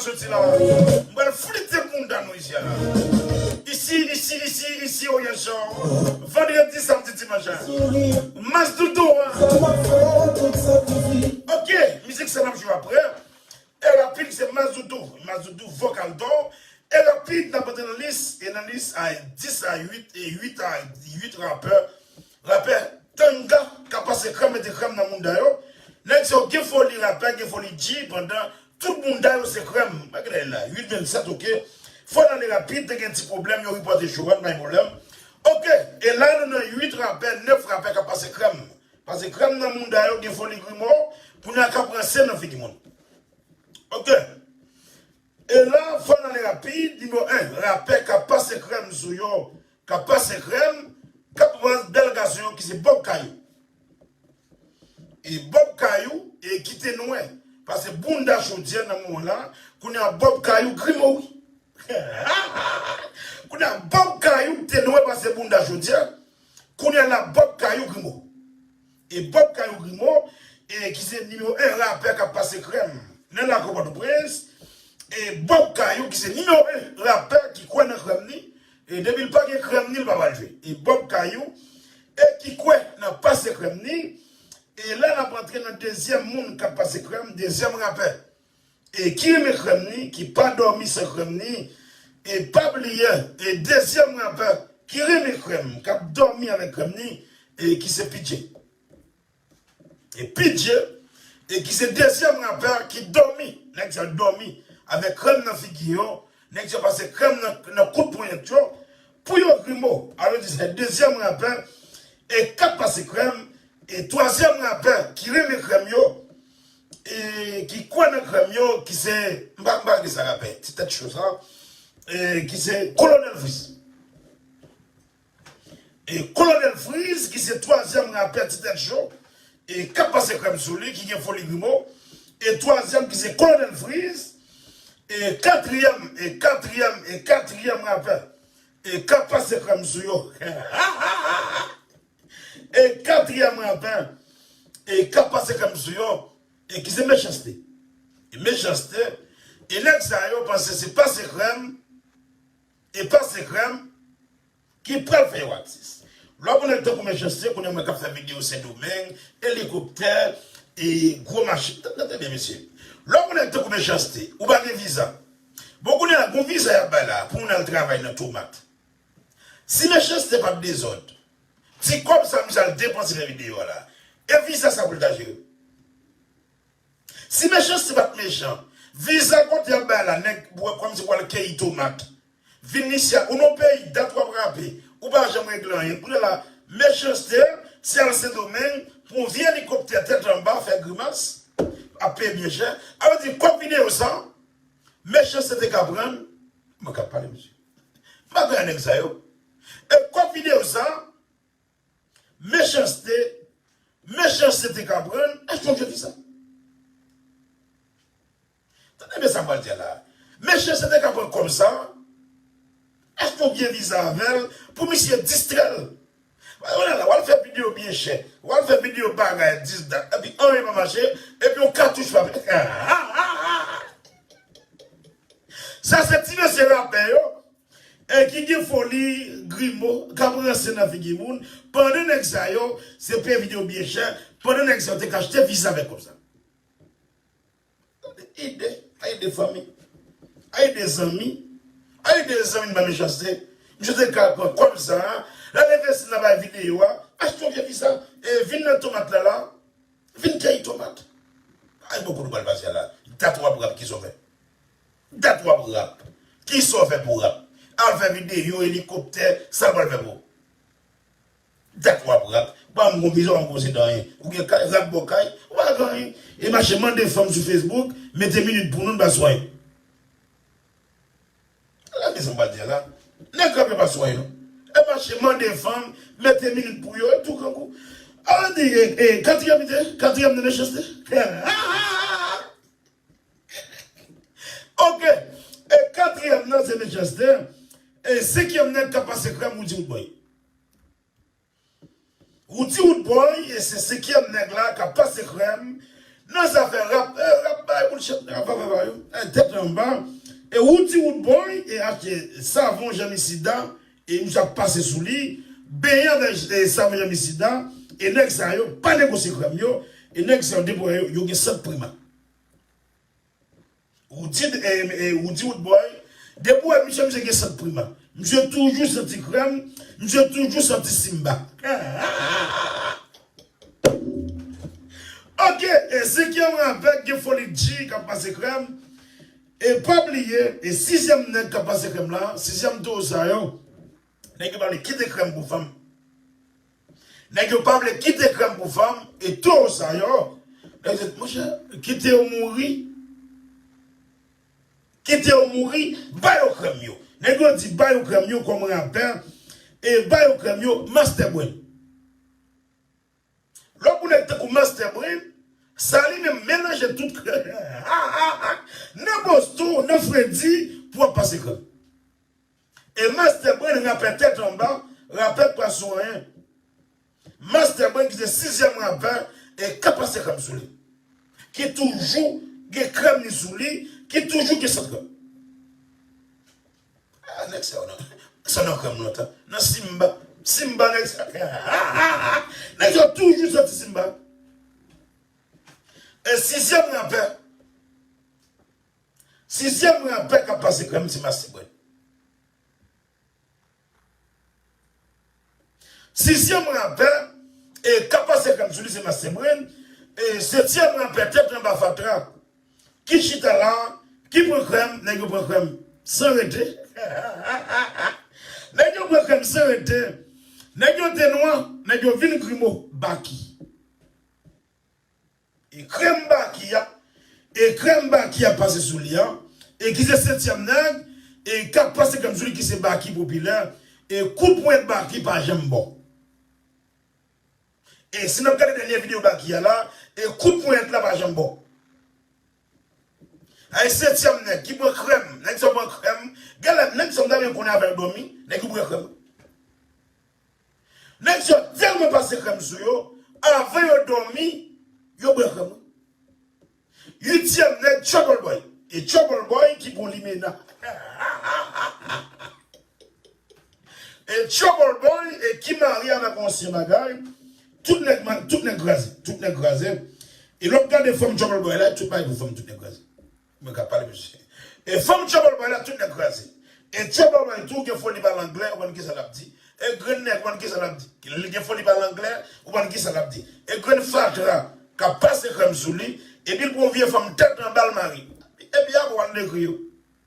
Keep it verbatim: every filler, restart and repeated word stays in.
Soti la. M pral flite bounda nou isi a la. Isi, isi, isi, isi, Oryan Show. Vandredi, samdi, dimanch. Mas Doudou, hein. Ok, mizik sa n ap jwe apre. E rapid, se Mas Doudou. Mas Doudou, vokal dò. E rapid, n ap antre nan lis. E nan lis a dis a uit, e uit a uit rapè. Rapè Tanga k ap pase krèm, mete krèm nan bounda yo. Nèg sa yo gen foli rapè, gen foli G, pandan tout bounda yo se krèm. Pa gen la, uit vennsèt, ok. Fò n ale rapid, te gen ti pwoblèm, yo ripòte show a, pa gen pwoblèm. Ok, e la nou nan uit rapè, nèf rapè k ap pase krèm. Pase krèm nan bounda yo, gen foli grimo, pou n ka pran sen nan figi moun. Ok. E la, fò n ale rapid, nimewo en, rapè k ap pase krèm sou yo, k ap pase krèm, k ap pran bèl gason yo ki se Bob Kayou. E Bob Kayou, e ki te nwè, pase bounda chodyè nan moman la, kounye a Bob Kayou grimo wi. Kounye a Bob Kayou te nwè pase bounda chodyè, kounye a la Bob Kayou grimo. E Bob Kayou grimo, e ki se nimewo en rapè k ap pase krèm nan lakou Pòtoprens. E Bob Kayou ki se nimewo en rapè ki kwè nan krèm ni. E depi l pa gen krèm ni, l pa pral jwe. E Bob Kayou, e ki kwè nan pase krèm ni. E la n ap antre nan dezyèm moun k ap pase krèm, dezyèm rapè. E ki renmen krèm ni, ki pa dòmi san krèm ni. E pa bliye, e dezyèm rapè ki renmen krèm, k ap dòmi avèk krèm ni, e ki se P J. E P J, e ki se dezyèm rapè ki dòmi, nèg sa dòmi avèk krèm nan figi yo, nèg sa pase krèm nan, nan kout ponyèt yo, pou yo grimo. Alò di se dezyèm rapè, e k ap pase krèm, e twazyèm rapè ki renmen krèm yo, e ki kwè nan krèm yo, ki se, m pa, m pa gen sa rapè, ti tèt cho sa, e ki se Kolonèl Freez. E Kolonèl Freez, ki se twazyèm rapè ti tèt cho, e k ap pase krèm sou li, ki gen foli grimo, e twazyèm ki se Kolonèl Freez, e katriyèm, e katriyèm, e katriyèm rapè, e k ap pase krèm sou yo. E katriyèm rapè, e k ap pase krèm sou yo, e ki se Mechanste. E Mechanste, e nèg sa yo panse se pase krèm, e pase krèm, ki pral fè yo atis. Lè w ap wè nèg tankou Mechanste, kounye a mwen k ap fè videyo Sendomeng, elikoptè, e gwo machin. Tande, tande byen, mesye. Lè w ap wè nèg tankou Mechanste, ou pa gen viza. Bon, kounye a, gon viza y ap bay la, pou moun al travay nan tomat. Si Mechanste pa t dezòd, ti kòb sa misye al depanse nan videyo a la, e viza sa pou l ta jere? Si Mechanste pa t mechan, viza kote y ap bay la, nèg, kòmsi pou al keyi tomat. Vin isi a, ou nan peyi, dat w ap rape, ou pa janm regle anyen. Kounye a la, Mechanste, se al Sendomeng, pou yon vye elikoptè tèt anba, fè grimas, ap peye byen chè. Alò di, kòb videyo sa, Mechanste te ka pran, mwen k ap pale, mesye. M pa kwè nan nèg sa yo. E kòb videyo sa, Mechanste, Mechanste te ka pran, èske yon vye viza? Tande byen sa m pral di a la. Mechanste te ka pran kòb sa, èske yon vye viza avè l, pou misye distrè l? Wè, wè la, w al fè videyo byen chè, w al fè videyo bagay, dis dat, epi anyen pa mache, epi yon katouch pa fè. Sa se ti mesye rapè yo, e ki gen foli, grimo, k ap ranse nan figi moun, pandan nèg sa yo, se peye videyo byen chè, pandan nèg sa yo te ka achte viza avèk kòb sa. Ede, a ede fanmi, a ede zanmi, a ede zanmi nan Mechanste. Misye te ka pran kòb sa a, l al envesti nan bay videyo a, achte yon vye viza, e vin nan tomat la la, vin keyi tomat. Ay, bon, kote w pral pase a la. Dat w ap rap, kisa w fè? Dat w ap rap. Kisa w fè pou rap? Al fè videyo, elikoptè, sa l pral fè pou ou? Dat w ap rap. Ou pa menm gon viza, ou pa menm gon se dan anyen. Ou gen kay, rap bò kay, ou pa gen anyen. E mache mande fanm sou Facebook, mete minit pou nou, n pa sou anyen. Tande sa m pral di a la. Nèg rap yo pa sou anyen non. E mache mande fanm, mete minit pou yo, e tou grangou. Alò di, e, e, katriyèm ide, katriyèm nan Mechanste. Ok. E katriyèm nan se Mechanste. E senkyèm nèg k ap pase krèm Roody Roodboy. Roody Roodboy, e se senkyèm nèg la k ap pase krèm Nan zafè rap, eh, rap bay bullshit, rap bay bay yo. Eh, tèt anba. E Roody Roodboy, e achte savon jèmisida, e misye ap pase sou li, benyen avèk, eh, savon jèmisida, e nèg sa yo pa negosye krèm yo, e nèg sa yo depi yo, yo gen sant prima. Roody, eh, eh, Roody Roodboy, depi w wè misye, misye gen sant prima. Misye toujou santi krèm, misye toujou santi simba. Ok, e senkyèm rapè gen Foli G k ap pase krèm. E pa bliye, e sizyèm nèg k ap pase krèm la, sizyèm towo sa yo, nèg yo pa vle kite krèm pou fanm. Nèg yo pa vle kite krèm pou fanm, e towo sa yo, nèg yo di, monchè, kite yo mouri. Kite yo mouri, ba yo krèm yo. Nèg yo di ba yo krèm yo kòm rapè, e ba yo krèm yo, Master Brain. Lè w pou nèg tankou Master Brain, sa li menm melanje tout krèm. Nan Boston, nan Freddy, pou ap pase krèm. E Master Brain, rapè tèt anba, rapè k pa sou anyen. Master Brain ki se sizyèm rapè, e k ap pase krèm sou li. Ki toujou gen krèm li sou li, ki toujou gen sant krèm. Ah, nèg sa yo nan, sa nan krèm lontan. Nan simba, simba nèg sa. Nèg yo toujou santi simba. E sizyèm rapè, sizyèm rapè k ap pase krèm se Master Brain. Sizyèm rapè, e k ap pase krèm sou li se Master Brain. E setyèm rapè tèt anba fatra. Ki chita la, ki pran krèm, nèg yo pran krèm san rete. Nèg yo pran krèm san rete. Nèg yo te nwa, nèg yo vin grimo, Baky. E krèm Baky a, e krèm Baky a pase sou li a, e ki se setyèm nèg, e k ap pase krèm sou li ki se Baky Popilè, e kout ponyèt Baky pa janm bon. E si n ap gade dènye videyo Baky a la, e kout ponyèt la pa janm bon. Ay setyèm nèg ki pran krèm, nèg sa pran krèm, genlè nèg sa m ta renmen konnen avè l dòmi, nèg yo pran krèm. Nèg sa tèlman pase krèm sou yo, avan yo dòmi, yo pran krèm. Uityèm nèg Trouble Boy. E Trouble Boy ki pran limena. E Trouble Boy e ki marye avèk yon ansyen bagay. Tout nèg, tout nèg kraze. Tout nèg kraze. E lè w ap gade fanm Trouble Boy la, tout bagay pou fanm tout nèg kraze. Mwen ka pale mesye. E fanm Trouble Boy la, tout nèg kraze. E Trouble Boy tou gen foli pale anglè, ou konn kisa l ap di. E grenn nèg, ou konn kisa l ap di. Li gen foli pale anglè, ou konn kisa l ap di. E grenn fatra k ap pase krèm sou li, epi l pran vye fanm tèt anba l mari. Epi apre w al dekri yo.